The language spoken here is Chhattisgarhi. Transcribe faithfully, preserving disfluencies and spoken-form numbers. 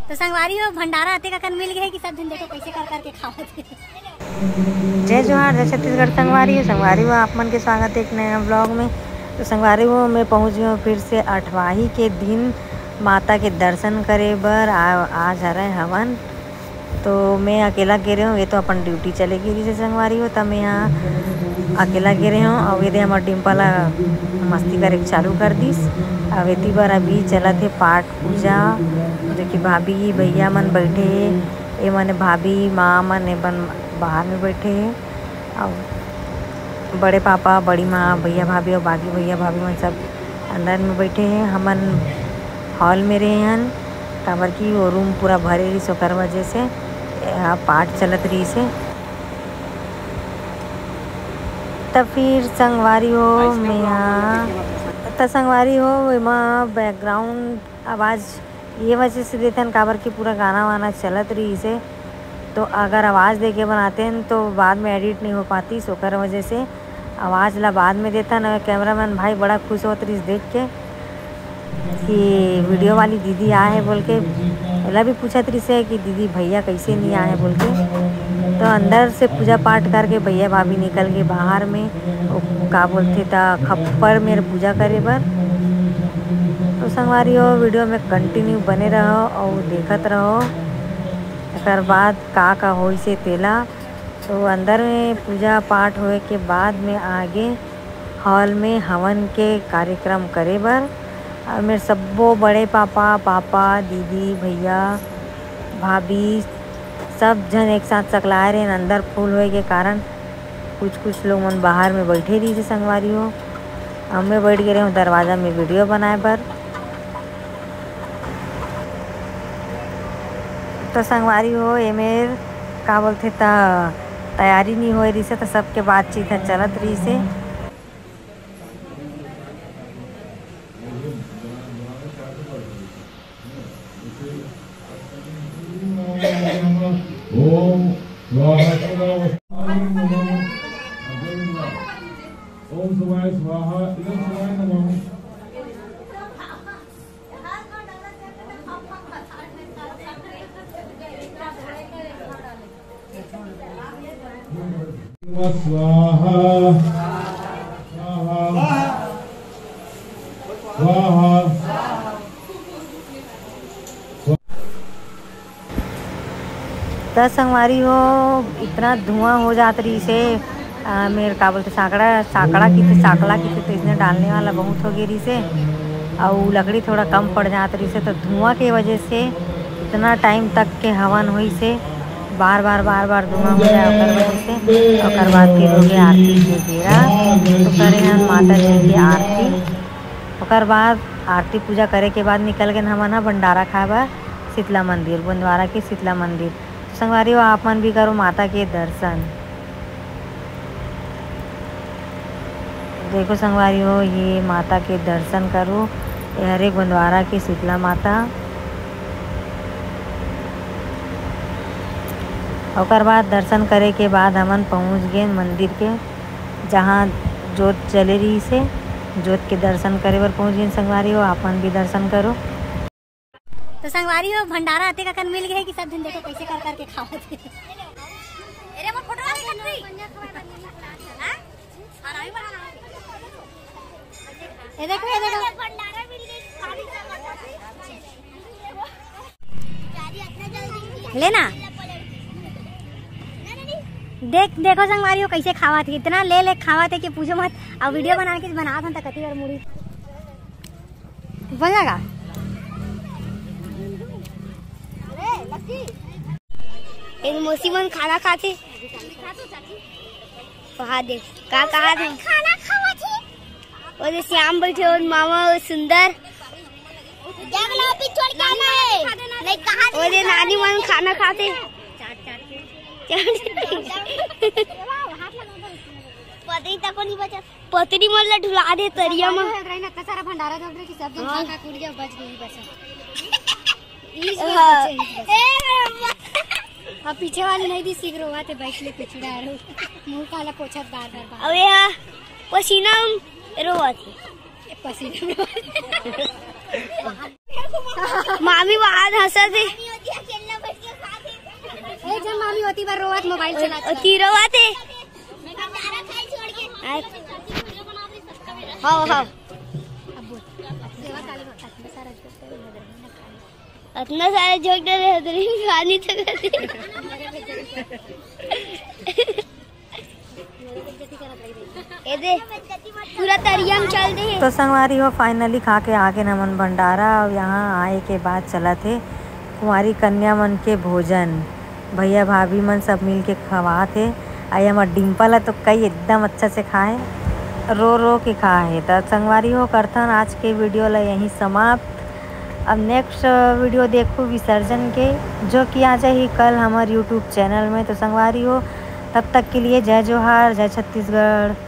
तो संगवारी हो, भंडारा अतेक अकन मिल गए कि सब झन देखो कैसे कर करके खावत हे। जय जोहार, जय छत्तीसगढ़ संगवारी हो। संगवारी हो, आप मन के स्वागत है एक नया ब्लॉग में। तो संगवारी हो, मैं पहुंच गई हूँ फिर से अठवाही के दिन माता के दर्शन करे बर। आ, आज हरय हवन, तो मैं अकेला गे रहे हूँ, ये तो अपन ड्यूटी चले गे रहिस हे संगवारी हो, त मैं यहाँ अकेला गे रहे हूँ। और ये दे हमर डिम्पल ह मस्ती करे के चालू कर दिस। अब एती बर अभी चलत हे पाठ पूजा, जो कि भाभी भैया मन बैठे हे, ए मने भाभी माँ मन ए मन बाहर में बैठे हे, और बड़े पापा, बड़ी माँ, भैया भाभी और बाकी भैया भाभी मन सब अंदर में बैठे हे। हमन हॉल में रहे हन, काबर कि वो रूम पूरा भरे रहिस, ओकर वजह से यहाँ पाठ चलत रहिस हे। त फिर संगवारी हो, मैं यहाँ त संगवारी हो, एमा बैकग्राउंड आवाज़ ये वजह से देथन, काबर कि पूरा गाना वाना चलत रहिस हे, तो अगर आवाज़ देके बनाते हैं तो बाद में एडिट नहीं हो पाती, ओकर वजह से आवाज़ ला बाद में देथन। और कैमरामैन भाई बड़ा खुश होत रहिस देख के कि वीडियो वाली दीदी आए हैं बोल के। एला भी पूछत रहिस हे कि दीदी भैया कैसे नहीं आए बोल के। तो अंदर से पूजा पाठ करके भैया भाभी निकल गए बाहर में, वो का बोलथे त खप्पर में पूजा करे बर। तो संगवारी हो, वीडियो में कंटिन्यू बने रहो और देखत रहो एकर बाद का का होइस हे तेला। तो अंदर में पूजा पाठ होए के बाद में आगे हॉल में हवन के कार्यक्रम करे बर, और मेरे सब्बो बड़े पापा, पापा, दीदी, भैया, भाभी, सब झन एक साथ सकलाए रहे। अंदर फुल होए के कारण कुछ कुछ लोग मन बाहर में बैठे रहिस हे संगवारी हो। अब मैं बैठ गे रहे हूँ दरवाजा में वीडियो बनाए बर। तो संगवारी हो, एमेर का बोलथे त तैयारी नहीं होए रहिस हे, त सबके बातचीत ह चलत रहिस हे। ओम स्वाहा। ओम शिवाय स्वाहा। इधर शिवाय नमः। स्वाहा। स्वाहा। स्वाहा। त संगवारी हो, इतना धुआं हो जात रहिस हे, आ, मेर का बोलथे, साकड़ा, साकड़ा किथे, साकला किथे, तो इसने डालने वाला बहुत हो गे रहिस हे, अउ लकड़ी थोड़ा कम पड़ जात रहिस हे, तो धुआं के वजह से इतना टाइम तक के हवन होइस हे, बार बार बार बार धुआं हो जाए, ओकर वजह से। ओकर बाद फिर हो गया आरती के बेरा, तो करे हन माता जी के आरती। ओकर बाद आरती पूजा करे के बाद निकल गए हमन ह भंडारा खाए बर शीतला मंदिर, गोंदवारा के शीतला मंदिर। संगवारी हो, आप मन भी करो माता के दर्शन। देखो संगवारी हो, ये माता के दर्शन करो, ये हरे गोंदवारा के शीतला माता। ओकर बाद दर्शन करे के बाद हमन पहुंच गए मंदिर के, जहां जोत जले रहिस हे। जोत के दर्शन करे बर पहुंच गए संगवारी हो, आप मन भी दर्शन करो। तो संगवारी हो, भंडारा अतेक अकन मिल गए कि सब झन देखो कैसे कर करके खावत हे। अरे, मोर फोटो ला दिखत नहीं। हाँ? ये देखो, ये देखो। भंडारा मिल गए। लेना। देख, देखो संगवारी हो, कैसे खावत हे, इतना ले ले खावत हे कि पूछो मत। अब वीडियो बना के बनात हन त कति बार मुड़ी। बन जाएगा। ए मौसी मन खाना खाथे। वहाँ देख, का कहा थे? खाना खावा थी। वो जो श्याम बैठे और मामा वो सुंदर। देख लो, अभी छोड़ के आना है। नहीं, कहाँ वो जो नानी मन खाना खाते। पता ही तक नहीं बचा। पतरी मन ला ढुला दे तरिया म। इतना सारा भंडारा दौड़ रहे कि सब जन हाँ। खा खा के उड़ गया, बच गई बस। हाँ। अब पीछे वाली नहीं दी सीख रोवा थे, बैठ ले पिछड़ा रो। मुंह काला पोछत बार बार बार। अब यहाँ पसीना रोवा थे। पसीना रोवा थे। मामी वहां हंसा थे। मामी होती बार रोवत मोबाइल चला, चला। ओती रोवत हे। आय। हाँ, हाँ। अतना सारा झोंक दे रहे, हदरी खानी तो करते। ए दे, पूरा तरिया में चल दे। तो संगवारी हो, finally खा के आगे नमन भंडारा। अब यहाँ आए के बाद चलत हे कुंवारी कन्या मन के भोजन। भैया भाभी मन सब मिल के खवात हे। आ ये हमर डिम्पल है तो कई एकदम अच्छा से खाए, रो रो के खाए। तो संगवारी हो, करथन आज के वीडियो ला यहीं समाप्त। अब नेक्स्ट वीडियो देखू विसर्जन के, जो कि आ जाही कल हमर YouTube चैनल में। तो संगवारी हो, तब तक के लिए जय जोहार, जय छत्तीसगढ़।